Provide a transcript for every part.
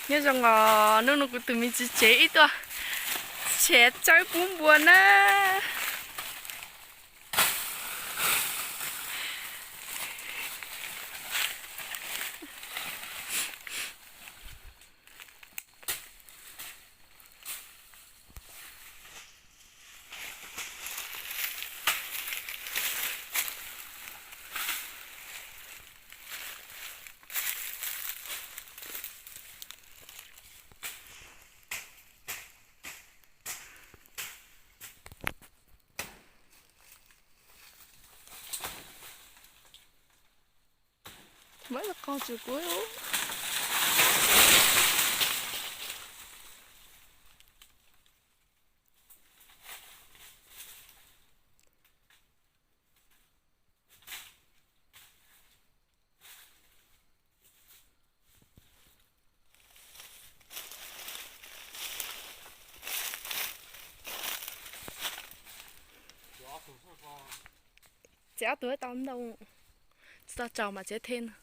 Nyob zoo os, hnub no kuv tus me txiv tsev wb tuaj tshem tsawb pub npua na. Muab qau tsuas kuv. Txiv ob tug tau ntoo, tsis tau tsaus mas txiv thiaj no.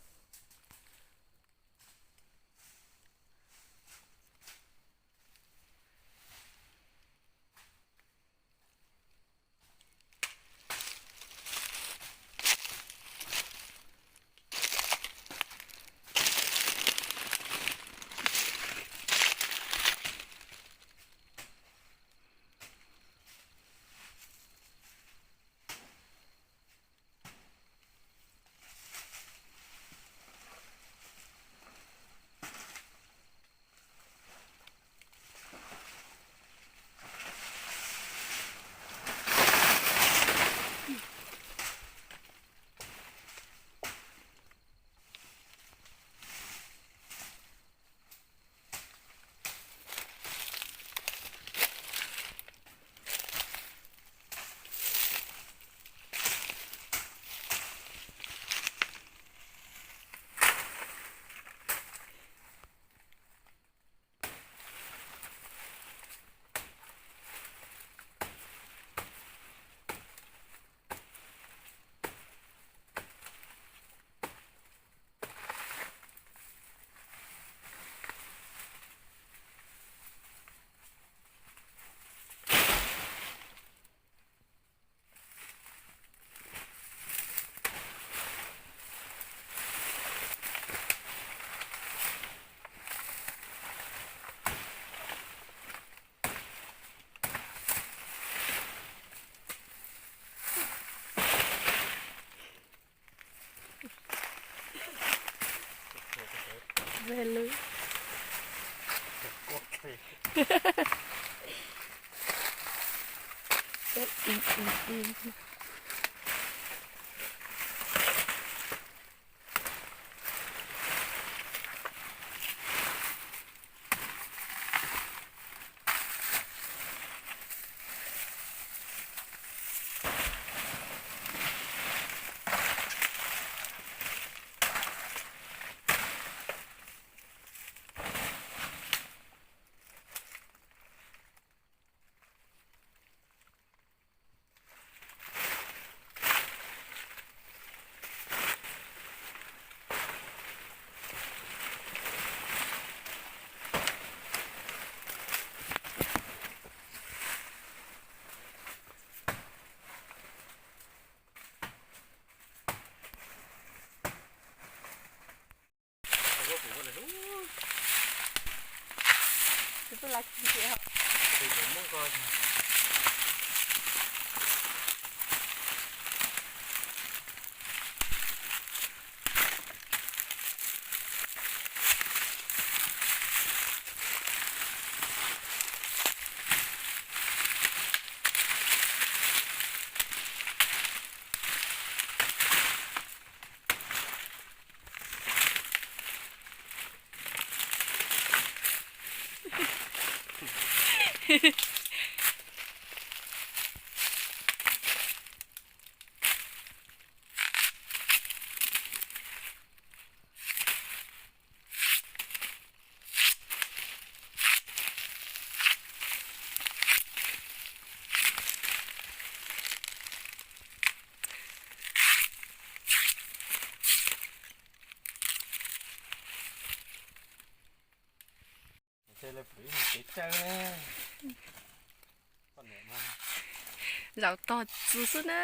Zaum tog txwv xwb na.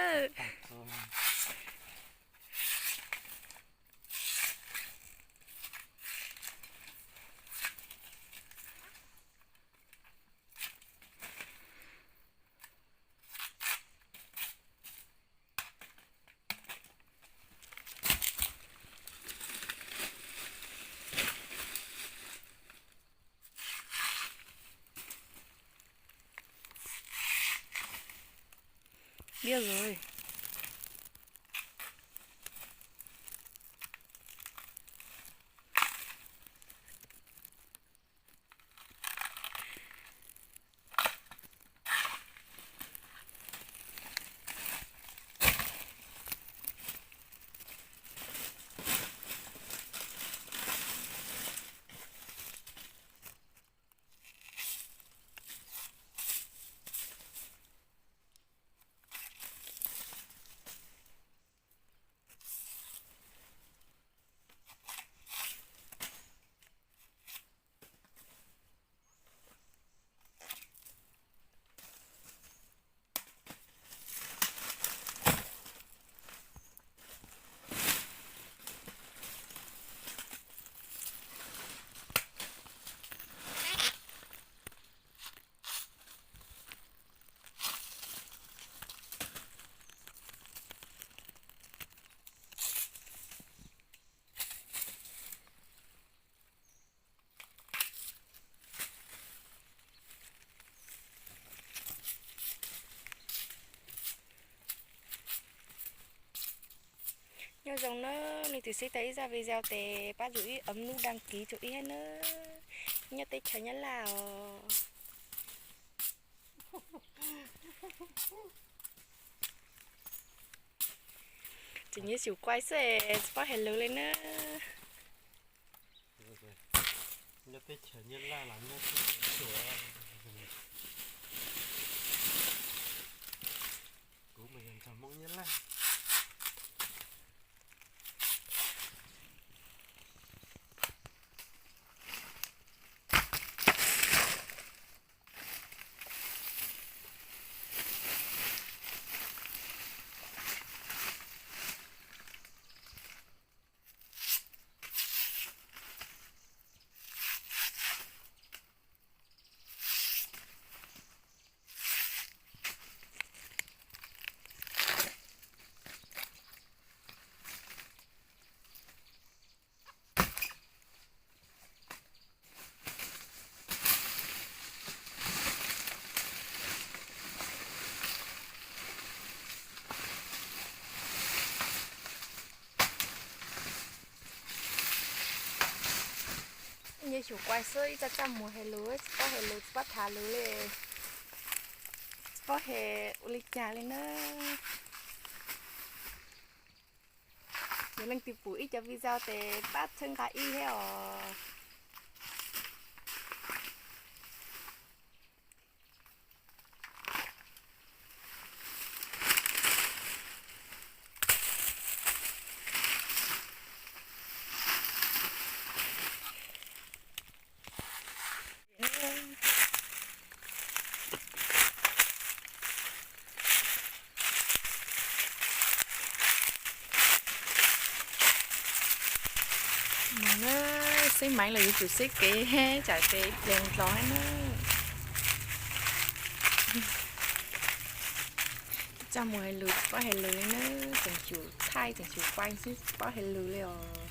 Biết rồi. Nyob zoo na, leej twg saib tau ib zaj video ces pab zam ib ấm nút đăng ký rau ib thiab na. Nyob teb chaws Nyab Laj os. Tseem nyuaj xyum quay xwb, tsis paub hais lus li na. Nyob teb chaws Nyab Laj los nyob teb chaws Suav, kuv mas yog nrog Hmoob Nyab Laj. Nyuaj xyum quay xwb, ib txaj txaj muag hais lus tsis paub hais lus, tsis paub tham lus li, tsis paub hais ua li cas li na. Yog leej twg pum ib cov video ces pab txhawb nqa ib thiab os. Xeb maiv los yuav tsum xeb kev tsam ces plees los thiab na. Txaj muag hais lus tsis paub hais lus li na, tseem xyum thaij tseem xyum quay xwb tsis paub hais lus li os.